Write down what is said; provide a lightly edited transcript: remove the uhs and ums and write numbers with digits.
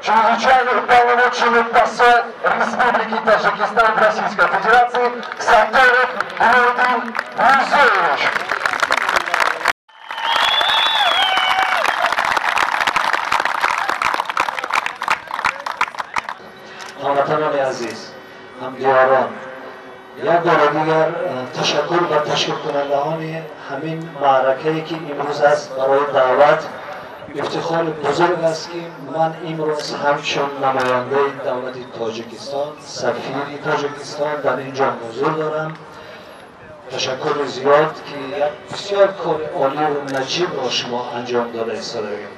Чрезвычайный уполномоченный посол Республики Таджикистан в Российской Федерации Сатторов Нуриддин Мирзоевич. Ҳамватанони азиз, ҳамдиёрон, як бори дигар ташаккур ба ташкилкунандаҳони ҳамин маъракае, ки имрӯз аст, барои даъват. Ифтихори бузург аст, ки ман имрӯз ҳамчун намояндаи давлати Тоҷикистон, сафири Тоҷикистон дар ин ҷо ҳузур дорам. Ташаккури зиёд, ки як бисёр кори оливу наҷибро шумо анҷом дода истодаед.